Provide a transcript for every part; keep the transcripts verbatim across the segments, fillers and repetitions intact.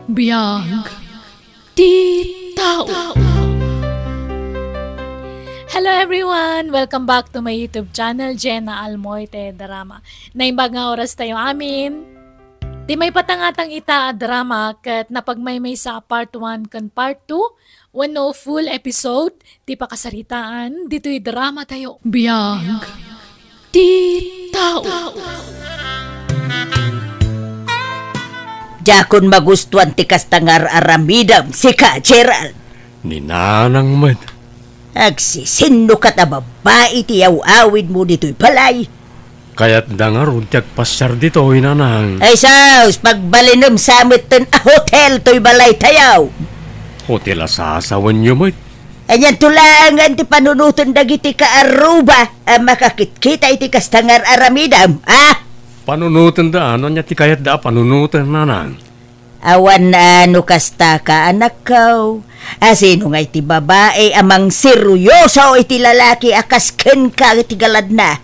Biag ti tao. Hello everyone! Welcome back to my YouTube channel, Jenna Almoite Drama. Naimbag nga oras tayo amin. Ti maypatangatang ita a drama ket napagmaymaysa a part one ken part two, wenno full episode, ti pakasaritaan ditoy drama tayo. Biag ti tao. Diakon magustuan ti kasta nga ar-aramidem, sika, Gerald. Ni Nanang met. Agsisinnukat a babbai ti aw-awidmo ditoy balay. Kayatda ngarud ti agpasiar ditoy, Nanang. Ay sus, pagbalinem sa metten a hotel toy balay tayo. Hotel a sasawenyo met. Anianto laengen ti panunoten dagiti kaarruba a makakitkita iti kasta nga ar-aramidem, a? Panunotenda, no ania ti kayatda a panunoten, Nanang? Awan a no kasta ka, anakko. A sino ngay ti babai a mangseryoso iti lalaki a kas kenka iti galadna?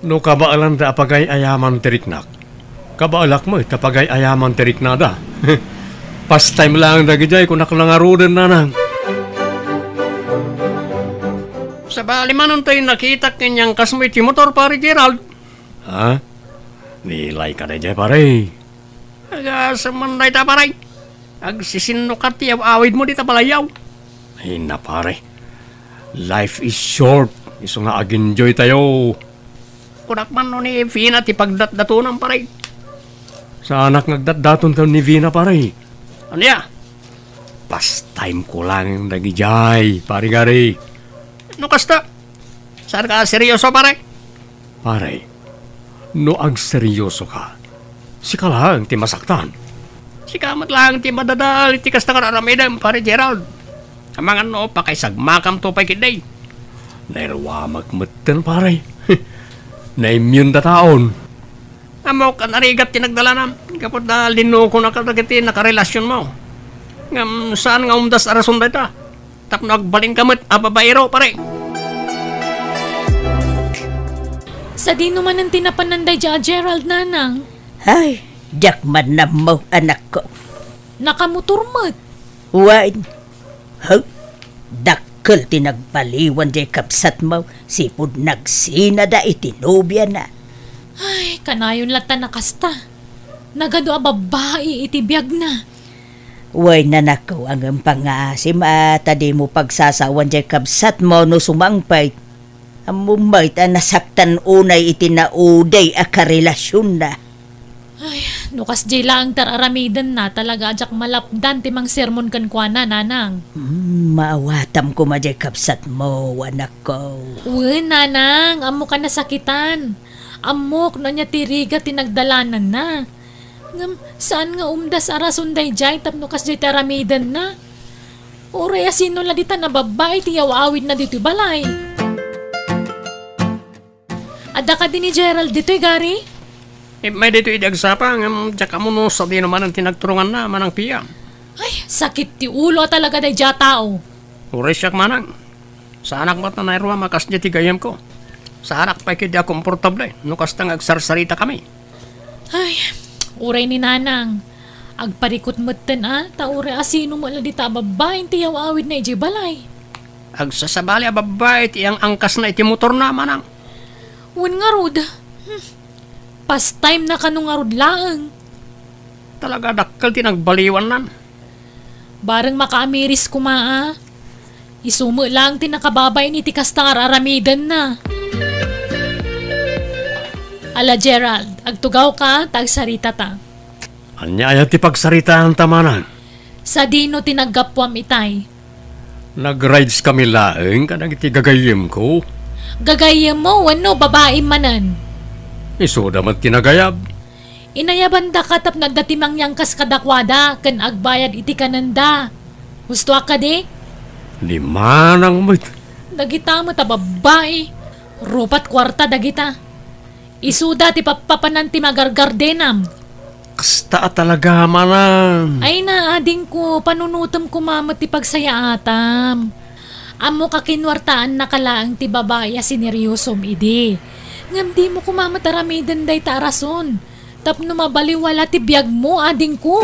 No kabaelanda a pagay-ayaman ti riknak, kabaelak met a pagay-ayaman ti riknada. Pastime laeng dagidiay, kunak la ngaruden, Nanang. Sabali manen toy nakitak ken ni angkasmo iti motor, Pare Gerald. Ha? Nilayka daydiay, pare? Agasem man dayta, pare. Agsisinnukat ti aw-awidmo dita balayyo. Ay na, pare. Life is short. Isu nga ag-enjoy tayo. Kunak man no ni Vina ti pagdatdatonam, pare. Saanak nga agdatdaton ken ni Vina, pare. Ania? Pastime ko lang dagidiay, pare Gary. No kasta, saan ka seryoso, pare? Pare, no agseryoso ka, sika laeng ti masaktan. Sika met laeng ti madadael iti kasta nga ar-aramidem, Pare Gerald. Amangan no pakaisagmakamto pay ketdi. Nairuamak metten, pare. Naimyunda taon. Ammok a narigat ti nagdalanam, gapu ta linukonaka dagiti nakarelasionmo. Ngem saan nga umdas a rason dayta. Tapno agbalinka met a babaero, pare. Sadino manen ti napanan daydiay a Gerald, Nanang? Ay, diak man nammo, anakko. Nakamotor met. Wen. Huh? Dakkel ti nagbaliwan diay kabsatmo, sipud nagsinada iti nobiana. Ay, kanayon latta a kasta. Nagadu a babbai iti biagna. Wen, anakko, ngem pangngaasim a ta dimo pagsasawan diay kabsatmo no sumangpet. Ammom met a nasaktan unay iti naudi a karelasionna. Ay, no kasdiay laeng ti ar-aramidenna, talaga a diak malapdan ti mangsermon kenkuana, Nanang. Hmm, maawatam koma diay kabsatmo, anakko. Wen, Nanang, ammok a nasakitan. Ammok no ania ti rigat ti nagdalananna. Ngem saan nga umdas a rason daydiay tapno kasdiay ti aramidenna. Uray a sino la ditan a babbai ti aw-awidna ditoy balay. Adda kadi ni Gerald ditoy, Gary? Immay ditoy idi agsapa, ngem diak ammo no sadino manen ti nagturonganna, Manang Pia. Ay, sakit ti ulo a talaga daydiay a tao. Uray siak, Manang. Saanak met a nairuam a kasdiay ti gayyemko. Saanak pay ketdi a komportable no kasta nga agsarsaritakami. Ay, uray ni Nanang. Agparikut metten a, ta uray a sino met la dita a babbai ti aw-awidna idiay balay. Agsasabali a babbai ti ang-angkasna iti motorna, Manang. Wen ngarud. Hmm. Pastime na kano ngarud laeng. Talaga dakkel ti nagbaliwannan. Bareng makaamiris koma a. Isu met laeng ti nakababain iti kasta nga ar-aramidenna. Ala, Gerald, agtugawka ta agsaritata. Ania aya ti pagsaritaanta, Manang? Sadino ti naggapuam itay? Nag-rides kami laeng kadagiti gagayyemko. Gagayyemmo wenno babaim manen? Isuda met ti nagayab. Inayabandaka tapno adda ti mangyangkas kadakuada ken agbayad iti kanenda. Husto a kadi? Ni Manang met. Dagita met a babbai. Rupat kuarta dagita. Isuda ti pappapanan ti magargardenam. Kasta a talaga, Manang. Ay na, adingko, panunotem koma met ti pagsayaatam. Ammok a kinuartaannaka laeng ti babai a sineryosom idi. Ngem dimo koma met aramiden dayta a rason. Tapno mabaliwala ti biagmo, adingko.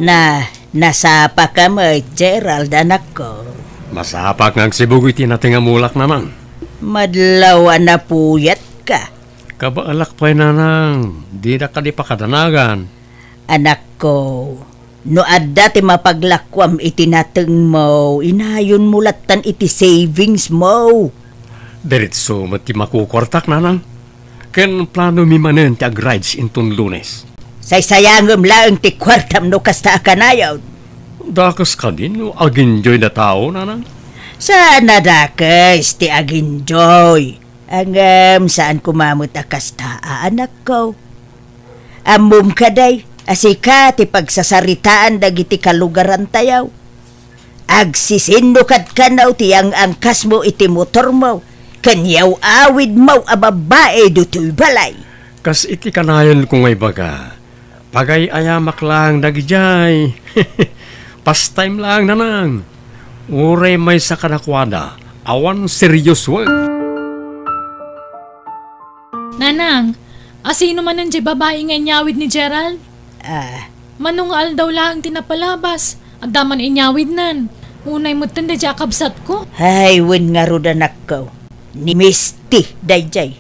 Na, nasapaka met, Gerald, anakko? Masapak nga agsibug iti nateng a mulak, nanang. Madlaw a napuyatka. Kabaalak pay, nanang. Dina kadi pakadanagan. Anakko, no adda ti mapaglakuam iti natengmo, inayonmo lattan iti savingsmo. Diretso met ti makukuartak, nanang. Ken planomi manen ti ag-rides inton Lunes. Saysayangem laeng ti kuartam no kasta a kanayon. Dakes kadi no ag-enjoy a tao, nanang? Saan a dakes ti ag-enjoy. Ngem saan koma met a kasta a anakko. Ammom kadi a sika ti pagsasaritaan dagiti kalugarantayo. Agsisinno kad kano ti ang-angkasmo iti motormo ken yaw-awidmo a babbai ditoy balay. Kas iti kanayonko nga ibaga, pagay-ayamak laeng dagidiay. Pastime laeng, nanang. Uray maysa kadakuada, awan seriosoek. Nanang, asino manen diay babai nga inyawid ni Gerald? Ah. Mano nga aldaw laeng ti napalabas, adda man inyawidnan. Unay metten daydiay a kabsatko. Hay, wen ngarud, anakko. Ni Misty daydiay.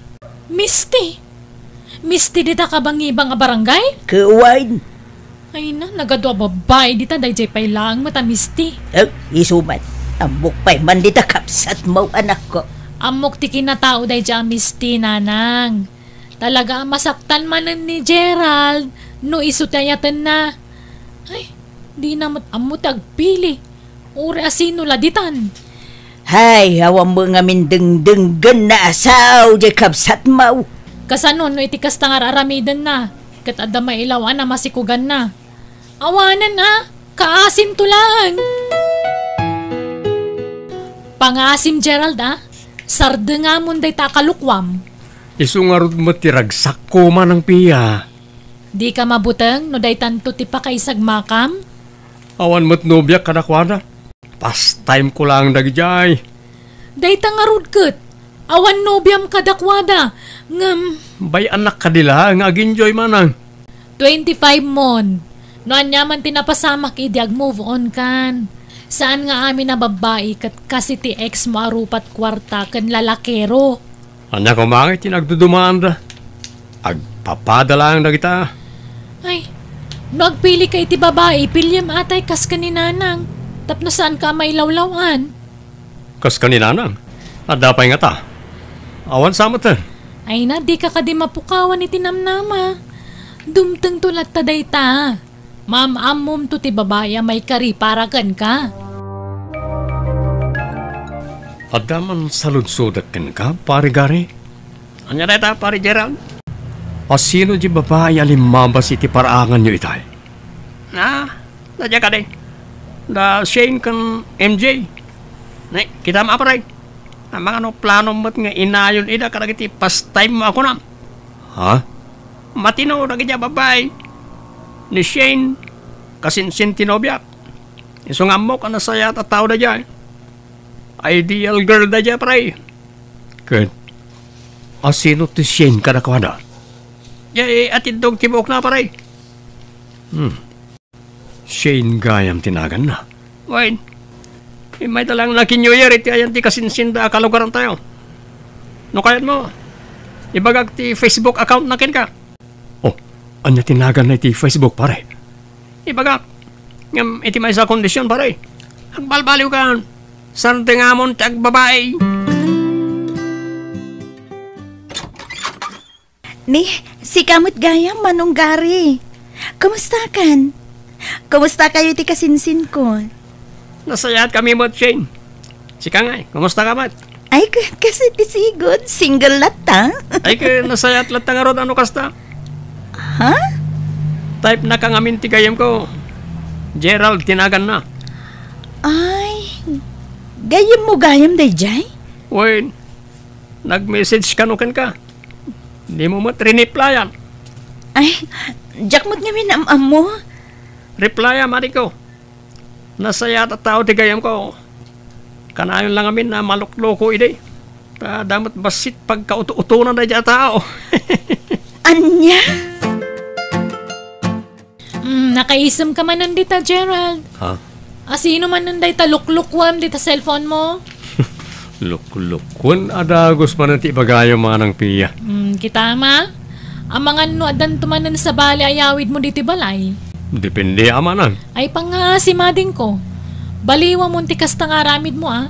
Misty? Misty dita kabangibang a barangay? Ket wen. Ay na, nagadu a babbai dita, daydiay pay laeng met a Misty. Eh, isu man. Ammok pay man dita kabsatmo, anakko. Ammok ti kinatao daydiay a Misty, nanang. Talaga a masaktan manen ni Gerald no isu ti ayatenna. Ay, dina met ammo ti agpili. Uray asino la ditan. Hay, awan met ngamin dengdenggenna a sao diay kabsatmo. Kasano no iti kasta nga ar-aramidenna, ket adda mailaw a namasikuganna? Awanen a, kaasimto laeng. Pangaasim, Gerald, a. Sardengamon dayta a kalukuam. Isu ngarud met ti ragsakko, Manang Pia. Dika mabuteng no daytanto ti pakaisagmakam? Awan met nobiak kadakuada. Pastime ko laeng dagidiay. Dayta ngarud ket, awan nobiam kadakuada, ngem bay-annak kadi la nga ag-enjoy manang. Twenty-five mon. No aniaman ti napasamak idi ag-move on kan. Saan nga amin a babbai ket kas iti ex mo a rupat kuarta ken lalakero. Ania koma ngay ti nagdudumaanda? Agpapada laeng dagita. Ay, no agpilika iti babai, piliem atay kas ken ni Nanang, tapno saanka a mailawlaw-an. Kas ken ni Nanang? Adda pay ngata? Awan sa met. Ay na, dika kadi mapukawan iti namnama. Dumtengto latta dayta. Maam-ammomto ti babai a maikari para kenka. Adda man saludsodek kenka, Pare Gary? Ania dayta, Pare Gerald? Asino di babai a limmabas iti paraanganyo itay? Ah, da dia kadi. Da Shane ken M J. Ne, kitam a, pare. Amangan no planom met nga inayon ida kadagiti pastime mo a kunam. Ha? Matino dagiti a babbai. Ni Shane, kasinsin ti nobiak. Isu nga ammok a nasayaat a tao daydiay. Ideal girl daydiay, pare. Ket asino ti Shane kadakuada? Diay atiddog ti buokna, pare. Hmm. Shane gayam ti naganna. Wen, immayda laeng naki-New Year iti ayan ti kasinsinda a kalugarantayo. No kayatmo, ibagak ti Facebook account na kenka. Oh, ania ti naganna iti Facebook, pare? Ibagak. Ngem iti maysa a kondisyon, pare. Agbalbaliwkan. Sardengamon ti agbabai. Ni, sika met gayam, Manong Gary. Kumustakan? Kumustakayo iti kasinsinko? Nasayaatkami met, Shane. Sika ngay, kumusta ka met? Ay, ka-, kas iti sigud, single latta. Ay, ka-, nasayaat latta ngarud a no kasta. Ha? Type na ka ngamin ti gayyemko. Gerald ti naganna. Ay, gayyemmo gayam daydiay? Wen, nag-message kano kenka. Dimo met riniplayan. Ay, diak met ngamin am-ammo. Replya, Mariko. Nasayaat a tao ti gayyemko. Kanayon la ngamin a malukloko idi. Ta adda met bassit pagkauto-utonan daydiay a tao. Ania? Mm, Nakaisem ka manen dita, Gerald? Ha? Asino manen dayta luklukuem dita cellphone mo? Luklukuem a dagus manen ti ibagayam, Manang Pia. Hmm, kita ma? Amangan no addanto manen sabali a yawid mo ditoy balay. Depende a, Manang. Ay pangngaasim adingko. Baliwamon ti kasta nga aramid mo, a.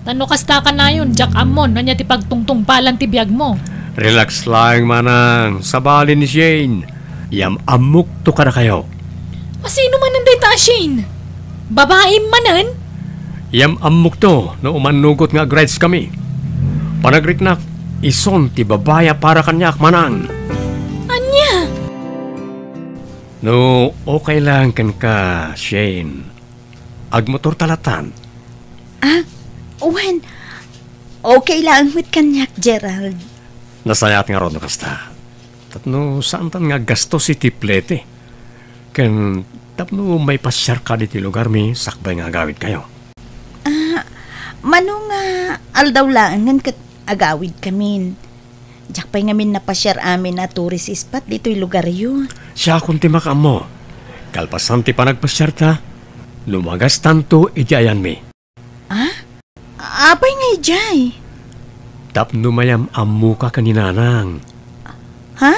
Ta no kasta kanayon, diak ammon ania ti pagtungtungpalan ti biag mo. Relax laeng, Manang. Sabali ni Shane. Yam-ammokto kadakayo. Asino manen dayta a Shane? Babaim manen? Yam-ammokto no umannugot nga agrides kami. Panagriknak, ison ti babai a para kaniak, Manang. Ania? No okay lang kenka, Shane, agmotorta latan. Ah, wen, okay lang met kaniak, Gerald. Nasayaat ngarud no kasta. Tapno saantan nga aggastos iti plete. Ken tapno maipasiarka ditoy lugarmi sakbay nga agawidkayo. Ah, mano nga aldaw laengen ket agawidkamin. Diak pay ngamin napasiar amin a tourist spot ditoy lugaryo. Siakon ti makaammo. Kalpasan ti panagpasiarta, lumagastanto iti ayanmi. Ah? Apay nga idiay? Tapno mayam-ammoka ken ni Nanang. Ha?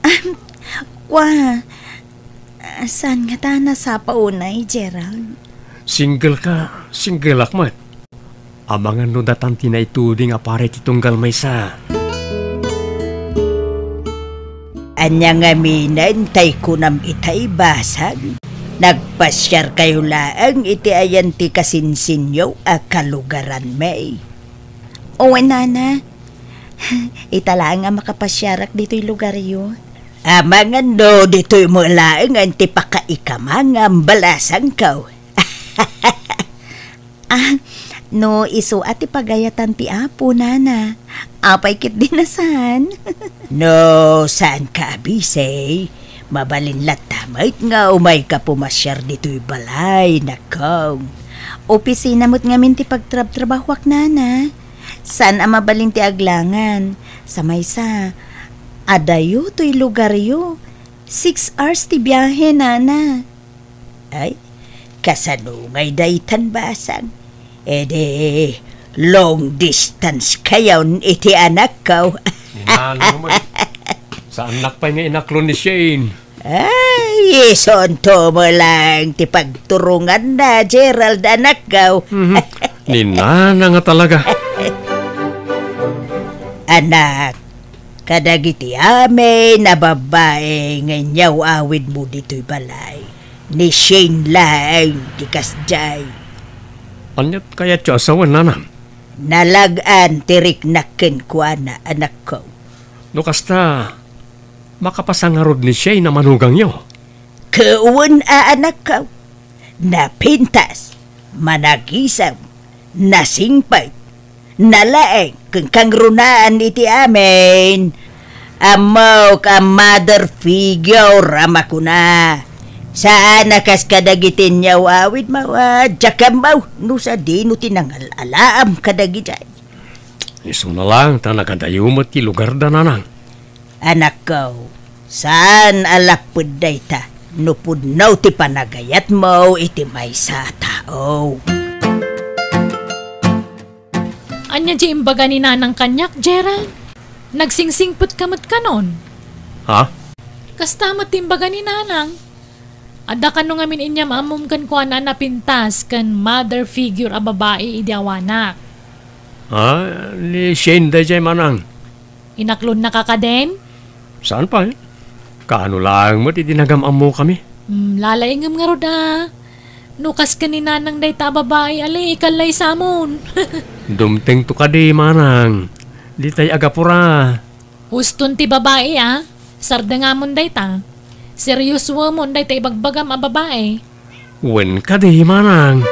Ahem, kua, saan ngata a nasapa unay, Gerald? Single ka, single ak met. Amangan no datan ti naituding a para iti tunggal maysa. Ania ngaminen tay kunam itay, basang? Nagpasiarkayo laeng iti ayan ti kasinsinyo a kalugaranmi. Wen, nana. Ita laeng a makapasiarak ditoy lugaryo. Amangan no ditoy met laengen ti pakaikamangam, balasangko. Ah, no isu a ti pagayatan ti Apo, nana, apay ketdi a saan? No saanka a busy, mabalin latta met nga umayka pumasiar ditoy balay, nakko. Opisina met ngamin ti pagtrabtrabahoak, nana. Saan a mabalin ti aglangan. Sa maysa, adayo toy lugaryo. Six hours ti biahe, nana. Ay, kasano ngay daytan, basang? Edi, long distance kayon iti anakko. Ni Nanang met. Saannak pay nga inaklon ni Shane. Ay, isunto mo lang ti pagturonganna, Gerald, anakko. Mhm. Ni Nanang nga talaga. Anak, kadagiti amin a babbai nga inyaw-awidmo ditoy balay, ni Shane laeng ti kasdiay. Aniat kayatyo a sawen, nanang? Nalag-an ti riknak kenkuana, anakko. No kasta, makapasa ngarud ni Shane a manugangyo? Ket wen a, anakko. Napintas, managisem, nasingpet, nalaeng, ken kangrunaan iti amin. Ammok a mother figure a makuna. Saan a kas kadagiti inyaw-awidmo, a diak ammo no sadino ti nangal-alaam kadagidiay. Isuna lang ta nagadayo met ti lugarda, nanang. Anakko, saan a lapped dayta no pudno ti panagayatmo iti maysa a tao. Ania ti imbaga ni Nanang kaniak, Gerald? Nagsingsingpet ka met kanon? Ha? Kasta met ti imbaga ni Nanang. Adda kano ngamin inyam-ammom kenkuana a napintas ken mother figure a babai idi awanak? Ah, ni Shane daydiay, manang. Inaklonnaka kadin? Saan pay? Kaano laeng met idi nagam-ammokami? Hmm, lalaingem ngarud a. No kas ken ni Nanang dayta a babai, ali, ikallaysamon. Dumtengto kadi, manang. Ditay agapura. Huston ti babai, a. Sardengamon dayta. Seriosoemon dayta ibagbagam a babai. Wen kadi, manang.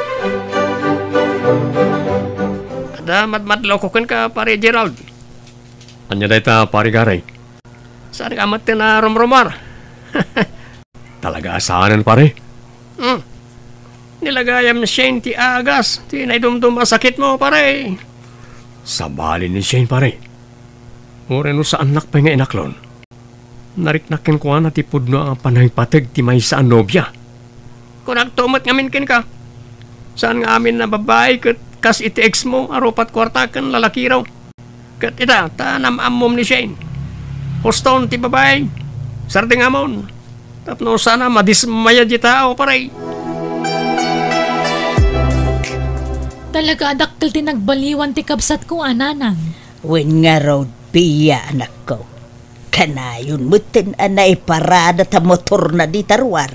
Adda madmadloko kenka, Pare Gerald. Ania dayta, Pare Gary? Saan ka met ti narumrumar? Talaga a saanen, pare? Hmm. Ni lagayam Shane ti agas ti naidumdum a sakitmo, pare. Sabali ni Shane, pare. Uray no saannak pay nga inaklon. Nariknak kenkuana ti pudno a panangipateg ti maysa a nobia. Kunakto met ngamin kenka, saan nga amin a babbai ket kas iti ex mo a rupat kuarta ken lalakiraw. Ket ita, ta nam-ammom ni Shane. Huston ti babbai, sardingamon. Tapno sana madismaya di tao, pare. Talaga a dakkel ti nagbaliwan ti kabsatko a nanang. Wen ngarud, Pia, anakko. Kanayon metten a naiparada ta motorna dita ruar.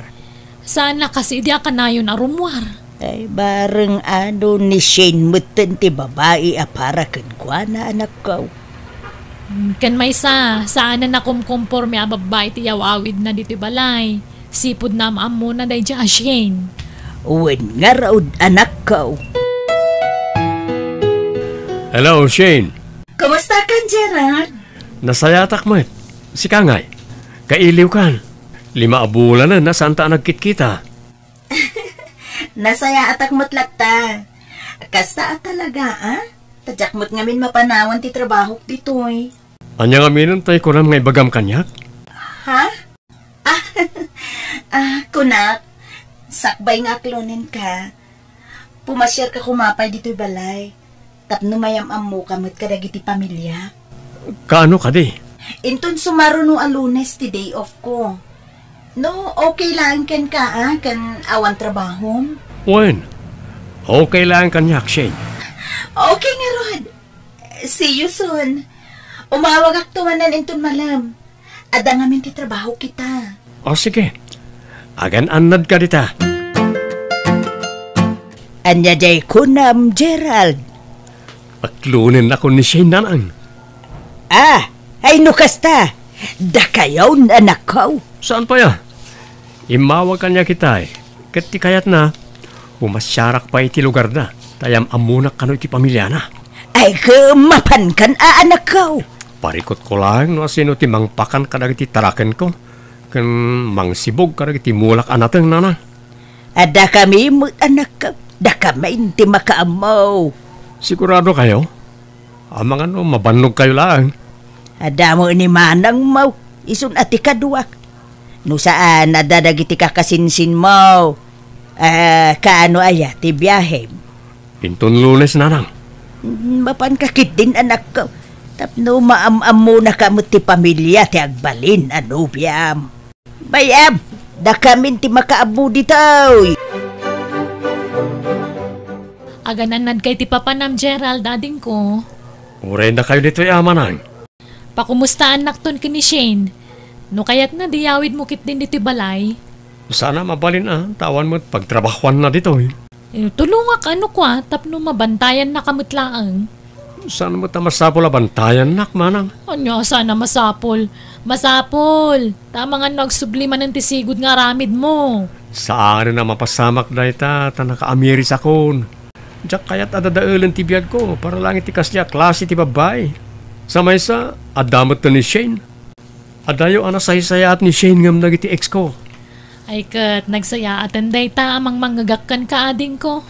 Saan a kas idi a kanayon a rummuar. Ay, bareng adu ni Shane metten ti babai a para kenkuana, anakko. Hmm, ken maysa, saan a nakumkomporme a babbai ti yaw-awidna ditoy balay. Sipud nam-ammona daydiay a Shane. Wen ngarud, anakko. Hello, Shane. Kumusta ka, Gerald? Nasayaatak met. Sika ngay? Kailiwkan. Lima a bulanen a saanta a nagkitkita. Nasayaatak met latta. Kasta a talaga, a? Ta diak met ngamin mapanawan ti trabahok ditoy. Ania ngamin tay kunam nga ibagam kaniak? Ha? Ah, ah, kunak, sakbay nga aklonenka, pumasiarka koma pay ditoy balay tapno mayam-ammoka met kadagiti pamiliak. Kaano kadi? Inton sumaruno a Lunes ti day off ko. No, okay laeng kenka, a, ken awan trabahom? Wen, okay laeng kaniak, Shane. Okay ngarud. See you soon. Umawagakto manen inton malem. Adda ngamin ti trabahok ita. O, sige. Agan-annadka dita. Ania diay kunam, Gerald? Aklonennakon ni Shane, nanang. Ah, ay no kasta, dakayon, anakko. Saan pay a? Immawag kaniak itay, ket ti kayatna, pumasiarak pay iti lugarda, ta yam-ammonak kano iti pamiliana. Ay, ket mapankan a, anakko. Parikutko laeng no asino ti mangpakan kadagiti tarakenko, ken mangsibog kadagiti mulak a nateng, nanang. Adda kami met, anakko. Dakami ti makaammo. Sigurado kayo? Amangan no mabannog kayo laeng. Adda mo ni manang mo, isun a ti kaduak. No saan, adda dagiti kakasinsin mo. Ah, kaano aya ti biahem? Inton Lunes, nanang. Mm, mapanka ketdin, anakko. Tapno maam-ammonaka met ti pamilia ti agbalin a nobiam. Bay-am, dakamin ti makaammo ditoy. Agan-annadka iti papanam, Gerald, adingko. Uray dakayo ditoy, a, manang. Pakumustaannakton ken ni Shane. No kayatna, di yawidmo ketdin ditoy balay. Sana mabalin a, ta awan met pagtrabahuanna ditoy. Eh, tulongak, ano, kua, tapno mabantayannaka met laeng. Saan met a masapul a bantayannak, manang? Ania saan a masapul? Masapul! Ta amangan no agsubli manen ti sigud nga aramidmo. Saan a mapasamak dayta, ta nakaamirisakon. Diak kayat a dadaelen ti biagko para laeng iti kasdiay a klase ti babbai. Sa maysa, adda met ni Shane. Adayo a nasaysayaat ni Shane ngem dagiti ex ko. Ay ket, nagsayaaten dayta a mangmangngegak kenka, adingko.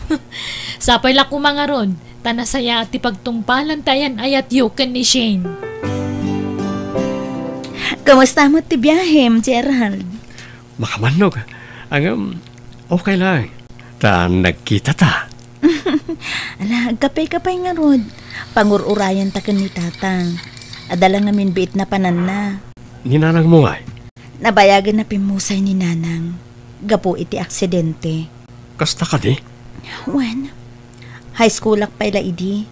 Sapay la koma ngarud, ta nasayaat ti pagtungpalan ti ayan-ayatyo ken ni Shane. Kumusta met ti biahem, Gerald? Makabannog. Ngem, okay lang. Ta nagkita ta. Ala, agkape-kape ngarud. Pangur-urayanta ken ni Tatang. Adda la ngamin biit napananna. Ni nanangmo ngay? Nabayagen a pimmusay ni Nanang gapu iti aksidente. Kasta kadi? Wen, high schoolak pay la idi.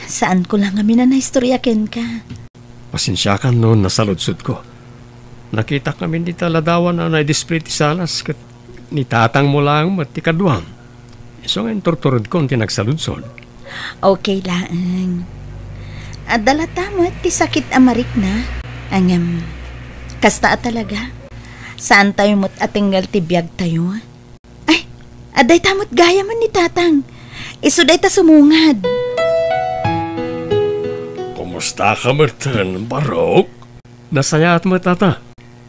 Saanko la ngamin a naistorya kenka. Pasensiakan no nasaludsodko. Nakitak ngamin dita ladawan a naidisplay ti salas ket ni tatangmo laeng met ti kaduam. Isu nga inturturedkon ti nagsaludsod. Okay laeng. Adda latta met ti sakit a marikna. Ngem, kasta a talaga. Saantayo met a tengngal ti biagtayo. Ay, adda ita met gayamen ni Tatang. Isu dayta sumungad. Kumusta ka metten, Barok? Nasayaat met, Tata.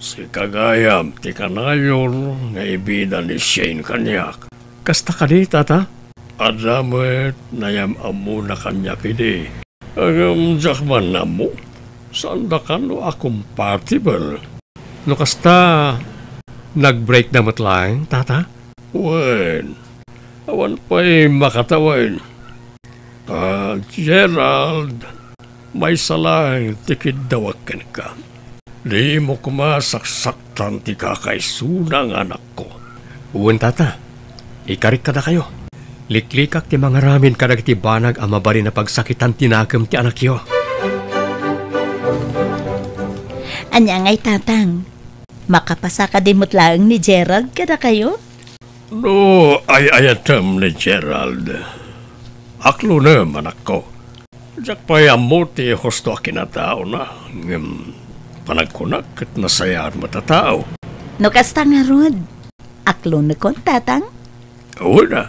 Sika gayam ti kanayon nga ibida ni Shane kaniak. Kasta kadi, Tata? Adda met nayam-ammona kaniak idi. Ngem diak man ammo, saandaka no a compatible. No kasta, nag-breakda met laeng, Tata? Wen, awan pay makatawen. Ah, Gerald, maysa laeng ti kiddawak kenka. Dimo koma saksaktan ti kakaisuna nga anakko. Wen, Tata. Ikarik kadakayo. Liklikak ti mangaramid kadagiti banag a mabalin a pagsakitan ti nakem ti anakyo. Ania ngay, Tatang? Makapasa kadi met laeng ni Gerald kadakayo? No ay-ayatem ni Gerald, aklonem, anakko. Diak pay ammo ti husto a kinataona, ngem panagkunak ket nasayaat met a tao. No kasta ngarud, aklonekon, Tatang? Wen a.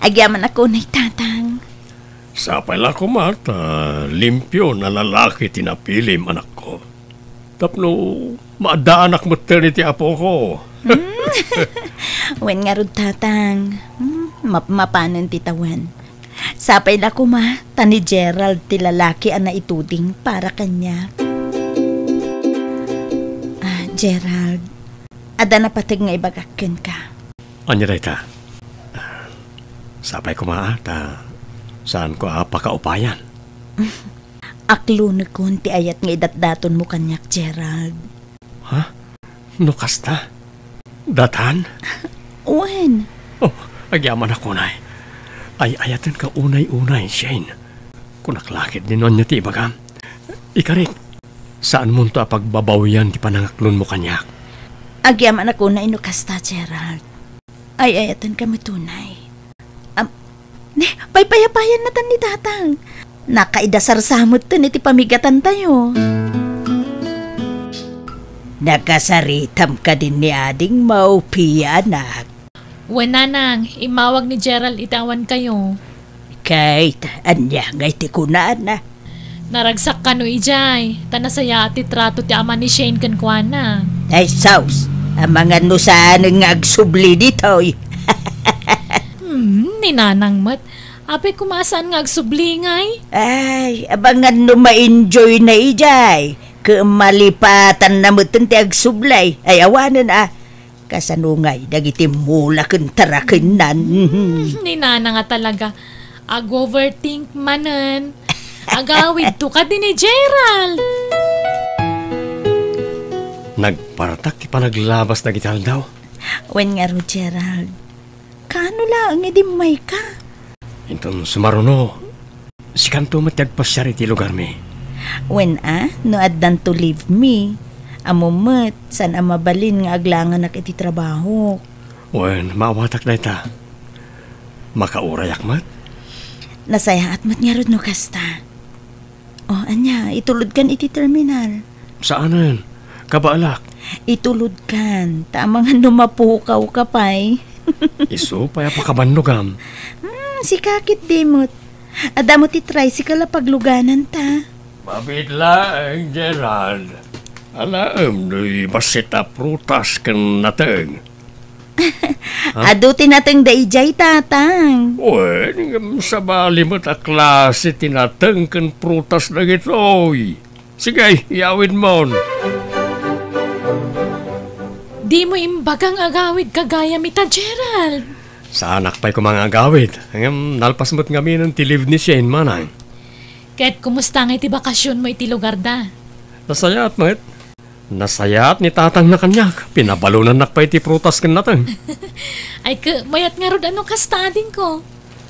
Agyamanak unay, Tatang. Sapay la koma ta limpio a lalaki ti napilim, anakko. Tapno maaddaanak metten iti apoko. Hmm. Wen ngarud, Tatang. Hmm, map-, mapanen ti tawen. Sapay la koma ta ni Gerald ti lalaki a naituding para kaniak. Ah, Gerald, adda napateg nga ibagak kenka. Ania dayta? Sapay koma a, ta saanko a pakaupayan. Aklonekon ti ayat nga idatdatonmo kaniak, Gerald. Ha? No kasta? Datan? Wen. Oh, agyamanak unay. Ay-ayatenka unay-unay, Shane. Kunak la ketdi no ania ti ibagam. Ikarik, saanmonto a pagbabawian ti panangaklonmo kaniak. Agyamanak unay no kasta, Gerald. Ay-ayatenka met unay. Am, ne, paypayapayan natan ni Tatang. Nakaidasarsa metten iti pamigatantayo. Nakasaritam kadin ni ading maupianak. Wen, Nanang, immawag ni Gerald iti awankayo. Kayta, ania ngay ti kunana? Naragsak kano idiay, ta nasayaat ti trato ti ama ni Shane kenkuana. Ay, sus! Amangan no saanen nga agsubli ditoy. Hmm, ni Nanang met. Apay koma a saan nga agsubli ngay? Ay, abangan no ma-enjoy na idiay. Ket malipatan na metten ti agsublay. Ay, awanen a. Kasano ngay dagiti mula ken tarakennan? Hmm, ni Nanang a talaga. Ag-overthink manen. Agawidto kadi ni Gerald. Nagpartak ti panaglabas dagiti aldaw. Wen ngarud, Gerald. Kaano laeng idi immayka? Inton sumaruno, sikanto met ti agpasiar iti lugarmi. Wen a, no addanto leave mi, ammom met, saan a mabalin nga aglanganak iti trabahok. Wen, maawatak dayta. Makaurayak met? Nasayaat met ngarud no kasta. Oh, ania, itulodkan iti terminal. Saanen? Kabaelak. Itulodkan, ta amangan no mapukawka pay. Isu pay a pakabannogam. Hmm, sika ketdi met. Adda met ti tricycle a paglugananta. Mabiit laeng, Gerald. Alaem no bassit a prutas ken nateng. Ha? Adu ti nateng daydiay, Tatang. Wen, ngem sabali met a klase ti nateng ken prutas dagitoy. Sige, iyawidmon. Dimo imbaga nga agawidka gayam ita, Gerald. Saanak pay koma nga agawid. Ngem nalpas met ngaminen ti leave ni Shane, manang. Ket kumusta ngay ti bakasionmo iti lugarda? Nasayaat met. Nasayaat ni Tatangna kaniak. Pinabalonannak pay ti prutas ken nateng. Ay, ket mayat ngarud a no kasta, adingko.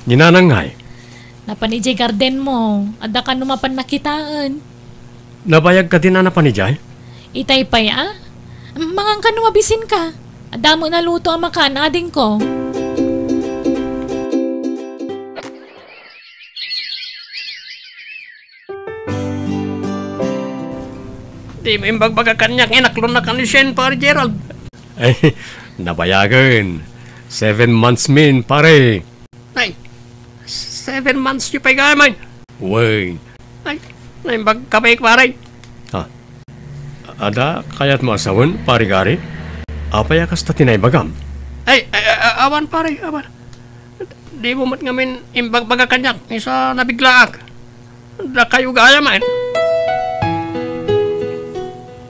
Ni Nanang ngay? Napan idiay gardenmo. Adda kano mapan nakitaen. Nabayag kadin a napan idiay? Itay pay a? Mangan kano mabisinka. Adda met naluto a makan, adingko. Dimo imbagbaga kaniak nga inaklonnak ni Shane, Pare Gerald. Ay, nabayagen. Seven months min, pare. Ay, seven months yu pay gayam, ay. Wen. Ay, naimbagka pay, pare. Ha? Adda kayatmo a sawen, Pare Gary? Apay a kasta ti naibagam? Ay, ay, ay, awan, pare, awan. Dimo met ngamin imbagbaga kaniak, isu a nabiglaak. Dakayo gayam, ay.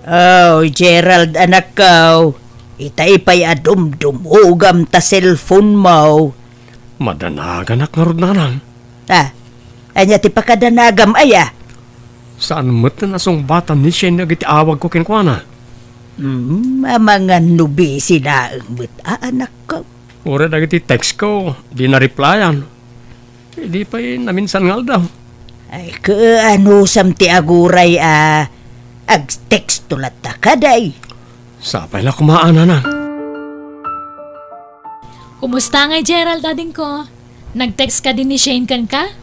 Oh, Gerald, anakko. Itay pay a dumdumogam ta cellphone mo. Madanaganak ngarud, nanang. Ah, ania ti pakadanagam aya? Saan met a nasungbatan ni Shane dagiti awagko kenkuana. Hmm, amangan no busy laeng met a anakko. Uray dagiti textko, di na-replyan. Idi pay naminsan nga aldaw. Ay, kaanusam ti aguray a agtexto latta kadi. Sapay la koma, nanang. Kumusta ngay, Gerald, adingko? Nag-text kadi ni Shane kenka?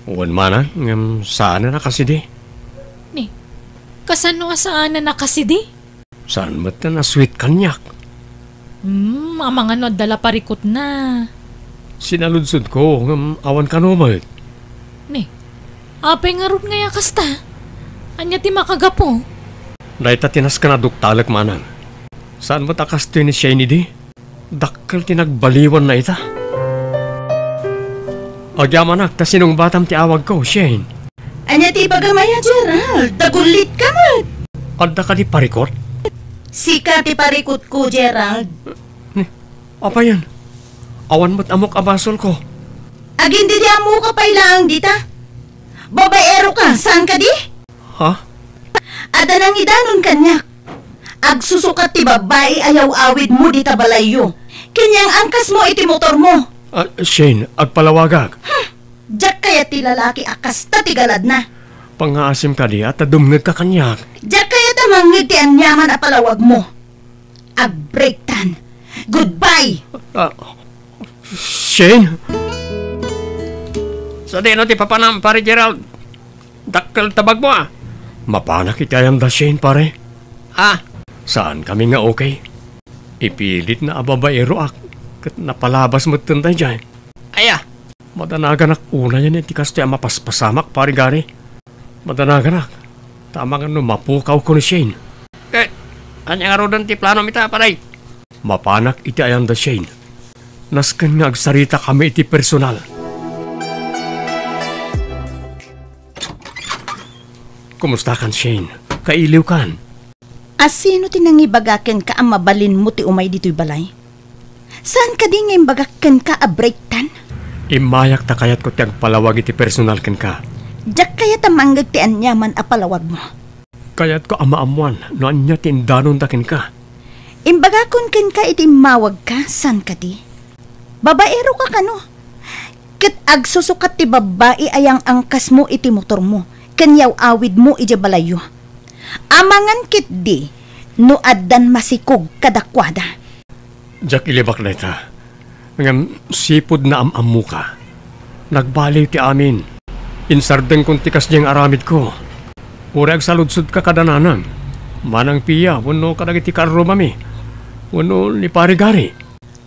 Wen, manang, ngem saanen a kasidi. Ni, kasano a saanen a kasidi? Saan met a sweet kaniak? Hmm, amangan no adda la parikutna. Sinaludsodko, ngem awan kano met. Ni, apay ngarud ngay a kasta? Ania ti makagapu? Dayta ti nasken a duktalek, manang. Saan met a kastoy ni Shane idi? Dakkel ti nagbaliwanna ita. Agyamanak ta sinungbatam ti awagko, Shane. Ania ti ibagam aya, Gerald? Dagullitka met. Adda kadi parikut? Sika ti parikutko, Gerald. Ni, apayen? Awan met ammok a basolko. Agin-, di, di ammoka pay laeng dita. Babaeroka, saan kadi? Ha? Adda nangidanon kaniak. Agsusukat ti babbai a yaw-awidmo dita balayyo, ken yang angkasmo iti motormo. Ah, Shane, agpalawagak. Hmm, diak kayat ti lalaki a kasta ti galadna. Pangngaasim kadi a ta dumngegka kaniak. Diak kayat a mangngeg ti aniaman a palawagmo. Agbreaktan. Goodbye! Ah, Shane? Sadino ti papanam, Pare Gerald? Dakkel ta bagmo, a. Mapanak iti ayanda, Shane, pare. Ah? Saankami nga okay. Ipilitna a babaeroak, ket napalabas metten daydiay. Aya? Madanaganak unayen iti kastoy a mapaspasamak, Pare Gary. Madanaganak, ta amangan no mapukawko ni Shane. Eh, ania ngaruden ti planom ita, pare? Mapanak iti ayanda, Shane. Nasken nga agsaritakami iti personal. Kumustakan, Shane? Kailiwkan? A sino ti nangibaga kenka a mabalinmo ti umay ditoy balay? Saan kadi nga imbagak kenka a breaktan? Immayak ta kayatko ti agpalawag iti personal kenka. Diak kayat a mangngeg ti aniaman a palawagmo. Kayatko a maammoan no ania ti indanonda kenka. Imbagakon kenka iti immawagka, saan kadi? Babaeroka kano? Ket agsusukat ti babbai a yang-angkasmo iti motormo ken yaw-awidmo idiay balayyo. Amangan ketdi no addan masikog kadakuada. Diak ilibak dayta. Ngem sipud naam-ammoka. Nagbaliw ti amin. Insardengkon ti kasdiay nga aramidko. Uray agsaludsodka kada nanang, Manang Pia, wenno kadagiti kaarrumami, wenno ni Pare Gary.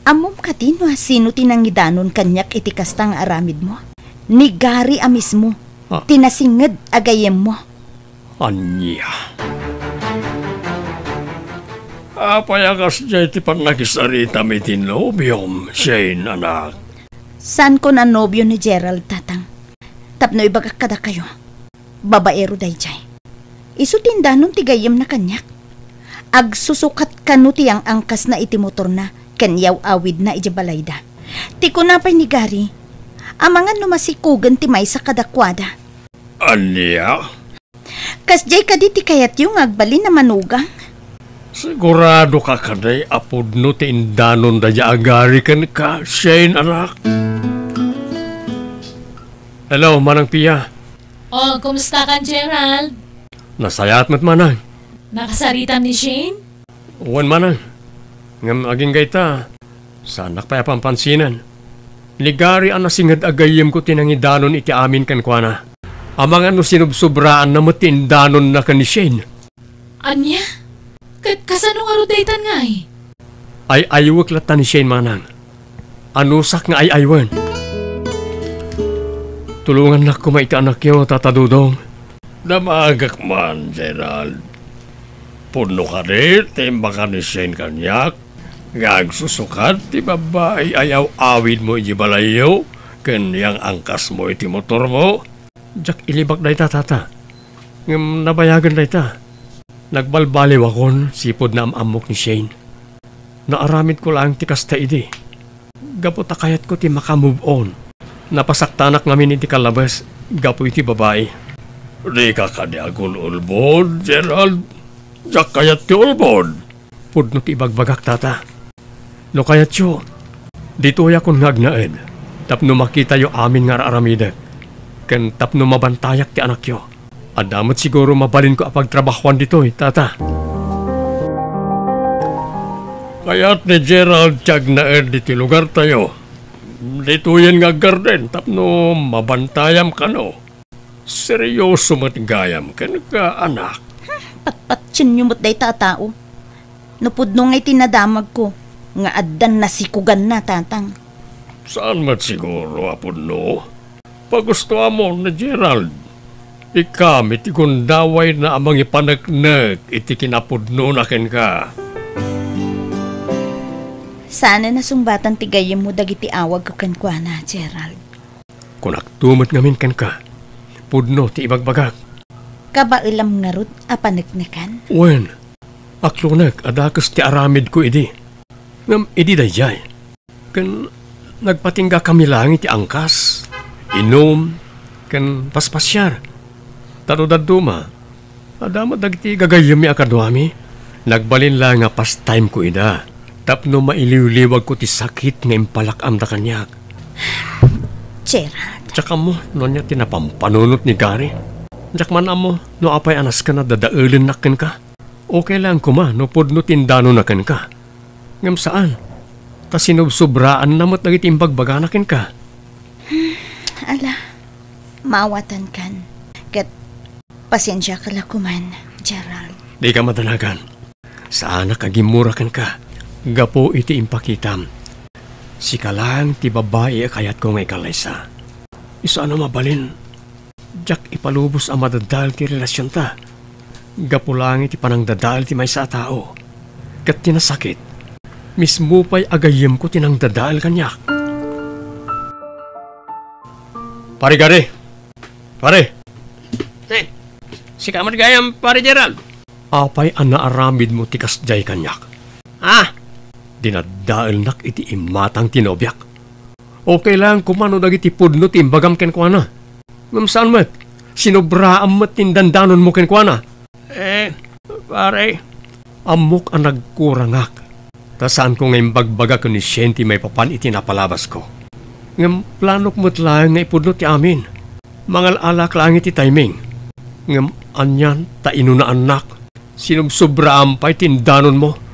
Ammom kadi no asino ti nangidanon kaniak iti kasta nga aramidmo? Ni Gary a mismo, Ah. ti nasinged a gayyemmo. Ania? Apay a kasdiay ti pannakisaritam iti nobiom, Shane, anak? Saanko a nobio ni Gerald, tatang. Tapno ibagak kadakayo, babaero daydiay. Isu ti indanon ti gayyemna kaniak. Agsusukat kano ti yang-angkasna iti motorna ken yaw-awidna idiay balayda. Ti kuna pay ni Gary, amangan no masikogen ti maysa kadakuada. Ania? Kasdiay kadi ti kayatyo nga agbalin a manugang? Siguradoka kadi a pudno ti indanon daydiay a Gary kenka, Shane, anak? Hello, Manang Pia. Oh, kumustakan, Gerald? Nasayaat met, Manang. Nakasaritam ni Shane? Wen, Manang. Ngem agingga ita, saannak pay a panpansinen. Ni Gary a nasinged a gayyemko ti nangidanon iti amin kenkuana. Amangan no sinubsobraanna met ti indanonna ken ni Shane. Ania? Ket kasano ngarud daytan ngay? Ay-aywek latta ni Shane, manang. Anusak nga ay-aywen. Tulongannak koma iti anakyo, Tata Dodong. Damagek man, Gerald. Pudno kadi ti imbaga ni Shane kaniak nga agsusukat ti babbai a yaw-awidmo idiay balayyo ken yang-angkasmo iti motormo? Diak ilibak dayta, Tata. Ngem nabayagen dayta. Nagbalbaliwakon sipud naam-ammok ni Shane. Naaramidko laeng ti kasta idi. Gapu ta kayatko ti maka-move on. Napasaktanak ngamin iti kallabes gapu iti babai. Dika kadi agul-ulbod, Gerald. Diak kayat ti ulbod. Pudno ti ibagbagak, Tata. No kayatyo, ditoyakon nga agnaed tapno makitayo amin nga ar-aramidek, ken tapno mabantayak ti anakyo. Adda met siguro mabalinko a pagtrabahoan ditoy, Tata. Kayat ni Gerald ti agnaed iti lugartayo. Ditoyen nga aggarden tapno mabantayam kano. Seryoso met gayam kenka, anak. Patpatienyo met dayta a tao. No pudno nga iti nadamagko nga addan nasikuganna, Tatang. Saan met siguro a pudno? Pagustoamon ni Gerald. Ikami ti gundawayna a mangipaneknek iti kinapudnona kenka. Saanen a sungbatan ti gayyemmo dagiti awagko kenkuana, Gerald. Kunakto met ngamin kenka, pudno ti ibagbagak. Kabaelam ngarud a paneknekan? Wen, aklonek a dakes ti aramidko idi. Ngem idi daydiay, ken nagpatinggakami laeng iti angkas, inum, ken paspasiar. Ta no dadduma, adda met dagiti gagayyemmi a kaduami. Nagbalin laeng a pastimeko ida tapno mailiwliwagko ti sakit nga impalak-amda kaniak. Gerald. Diak ammo no ania ti napampanunot ni Gary. Diak man ammo no apay a nasken a dadaelennak kenka. Okay laeng koma no pudno ti indanonna kenka. Ngem saan, ta sinubsobraanna met dagiti imbagbagana kenka. Ala, maawatankan. Ket pasensiaka la koman, Gerald. Dika madanagan. Saanak a gimmura kenka gapu iti impakitam. Sika laeng ti babai a kayatko nga ikallaysa. Isu a no mabalin, diak ipalubos a madadael ti relasionta. Gapu laeng iti panangdadael ti maysa a tao. Ket ti nasakit, mismo pay a gayyemko ti nangdadael kaniak. Pare Gary! Pare! Eh, sika met gayam, Pare Gerald? Apay a naaramidmo ti kasdiay kaniak? Ah! Dinaddaelnak iti imatang ti nobiak. Okay laeng koma no dagiti pudno ti imbagam kenkuana. Ngem saan met, sinobraam met ti indandanonmo kenkuana. Eh, pare. Ammok a nagkurangak, ta saanko nga imbagbaga ken ni Shane ti maipapan iti napalabasko. Ngem planok met laeng nga ipudno ti amin. Mangal-alak laeng iti timing. Ngem anian ta inunaannak, sinubsobraam pay ti indanonmo.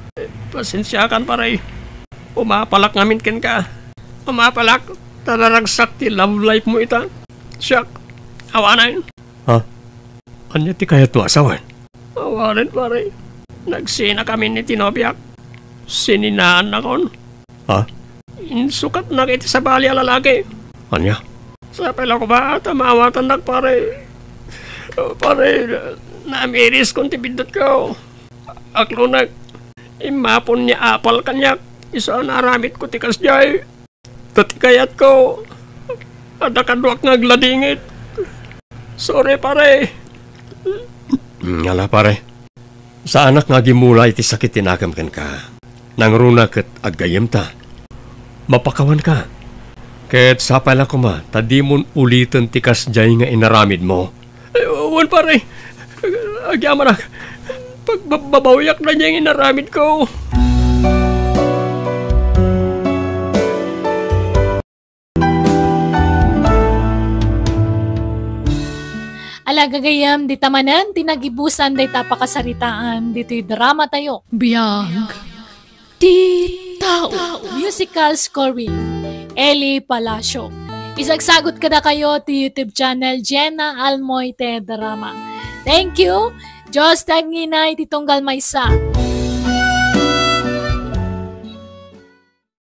Pasensiakan, pare. Umapalak ngamin kenka. Umapalak, ta naragsak ti love life mo ita. Siak, awanen. Ha? Ania ti kayatmo a sawen? Awanen, pare. Nagsinakamin iti nobiak. Sininaannakon. Ha? Insukatnak iti sabali a lalaki. Ania? Sapay la koma ta maawatannak, pare. Pare, namiriskon ti biddutko. Aklonek, immapon ni apal kaniak, isu a naaramidko ti kasdiay. Ta ti kayatko, adda kaduak nga agladingit. Sorry, pare. Mm, ala, pare. Saanak nga agimmula iti sakit ti nakem kenka. Nangruna ket aggayyemta. Mapakawanka. Ket sapay la koma ta dimon uliten ti kasdiay nga inaramidmo. Eh, wen, pare. Agyamanak. Pagbabbabawiak daydiay nga inaramidko. Ala gagayyem, dita manen ti nagibusan dayta pakasaritaan ditoy dramatayo. Biag ti tao. Musical scoring, Eli Palacio. Isagsagut kadakayo ti YouTube channel Jenna Almoite Drama. Thank you. Dios ti agnginay ti tunggal maysa.